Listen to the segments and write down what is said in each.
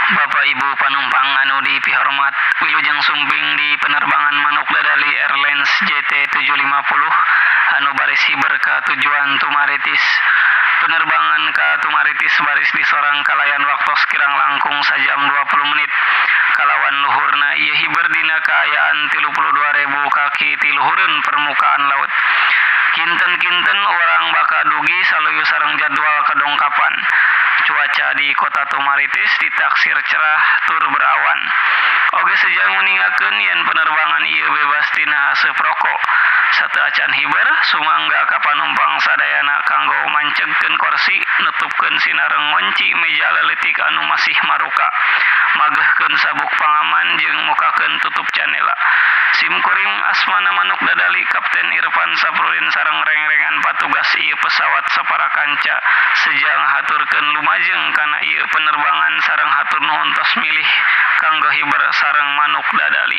Bapak Ibu panumpang anu dipihormat, wilujeng sumping di penerbangan Manuk Dadali Airlines JT750 anu baris hiber ka tujuan Tumaritis. Penerbangan ka Tumaritis baris disorang kalayan waktos kirang langkung sajam 20 menit. Kalawan luhurna ieu hiber dina kaayaan 32.000 kaki tiluhureun permukaan laut. Kinten-kinten urang bakal dugi saluyu sareng jadwal kadongkapan. Cuaca di kota Tumaritis ditaksir cerah tur berawan. Oge seja nguningakeun yen penerbangan ieu bebas tina haseup rokok. Sateuacan hiber sumangga ka panumpang sadayana kanggo mancegkeun korsi, nutupkeun sinareng ngonci meja leutik anu masih maruka, magehkeun sabuk pangaman jeung mukakeun tutup janela. Simkuring asmana Manuk Dadali, Kapten Irfan Saprudin sareng rengrengan patugas ieu pesawat sapara kanca seja ngahaturkeun lumajeng kana ieu penerbangan sareng hatur nuhun tos milih kanggo hiber sareng Manuk Dadali.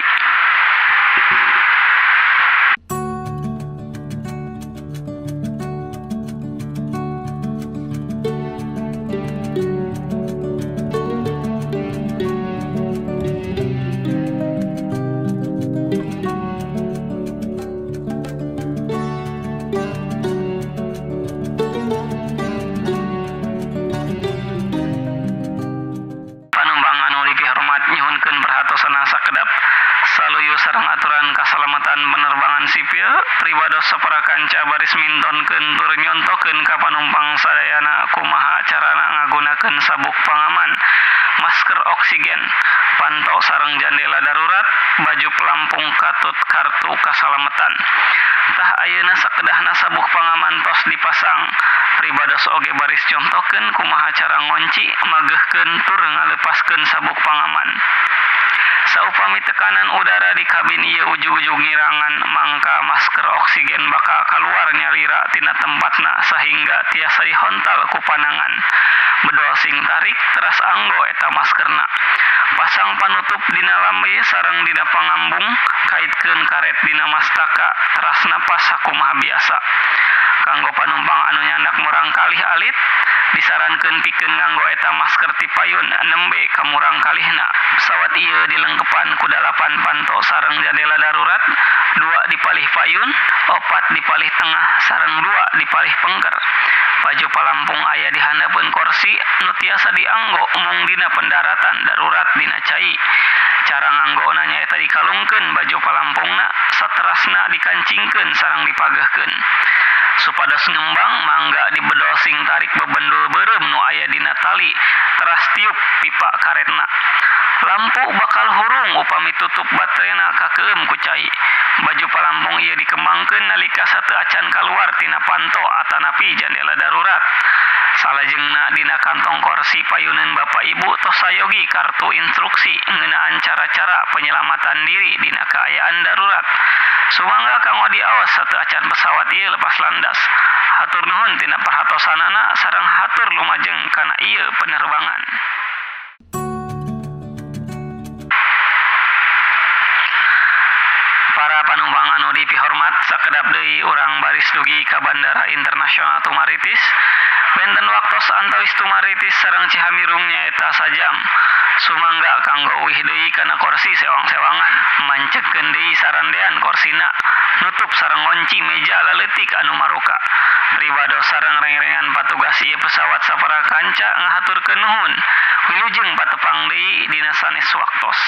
Nyuhunkeun perhatosana sakedap saluyu sareng aturan kasalamatan penerbangan sipil pribados sapara kanca baris mintonkeun tur nyontokeun ka panumpang sadayana kumaha carana ngagunakeun sabuk pangaman, masker oksigen, panto sareng jandela darurat, baju pelampung katut kartu kasalamatan. Tah ayeuna sakedahna sabuk pangaman tos dipasang. Pribados oge baris contokeun kumaha cara ngonci, magehkeun tur ngalepaskeun sabuk pangaman. Saupami tekanan udara di kabin ieu ujug-ujug ngirangan, mangka masker oksigen bakal kaluar nyalira tina tempatna sahingga tiasa dihontal ku panangan. Bedol sing tarik teras anggo eta maskerna. Pasang panutup dina lambe sareng dina pangambung, kaitkeun karet dina mastaka teras napas sakumaha biasa. Kanggo panumpang anu nyandak murang kalih alit, disarankeun pikeun nganggo eta masker ti payun nembe ka murang kalihna. Pesawat ieu dilengkepan ku 8 panto sareng jandela darurat, 2 di palih payun, 4 di palih tengah sareng 2 di palih pengker. Baju palampung aya di handapeun korsi nu tiasa dianggo mung dina pendaratan darurat dina cai. Cara nganggona nyaeta dikalungkeun baju palampungna, saterasna dikancingkeun sareng dipagehkeun. Supados ngembang mangga dibedol sing tarik bebendul beureum nu aya dina tali teras tiup pipa karetna. Lampu bakal hurung upami tutup baterena kakeum ku cai. Baju palampung ieu dikembangkeun nalika sateuacan kaluar tina panto atanapi jandela darurat. Salajengna dina kantong korsi payuneun Bapak Ibu tos sayogi kartu instruksi ngeunaan cara-cara penyelamatan diri dina kaayaan darurat. Sumangga kanggo diawas sateuacan pesawat ieu lepas landas. Hatur nuhun tina perhatosanana sareng hatur lumajeng kana ieu penerbangan. Para panumpang anu dipihormat, sakedap deui urang baris dugi ka Bandara Internasional Tumaritis. Benten waktos antawis Tumaritis sareng Cihamirung nyaeta sajam. Sumangga kanggo uih deui kana korsi sewang-sewangan, mancegkeun deui sarandean korsina, nutup sareng ngonci meja laleutik anu maruka. Pribados sareng rengrengan patugas ieu pesawat sapara kanca ngahaturkeun nuhun. Wilujeng patepang deui dina sanes waktos.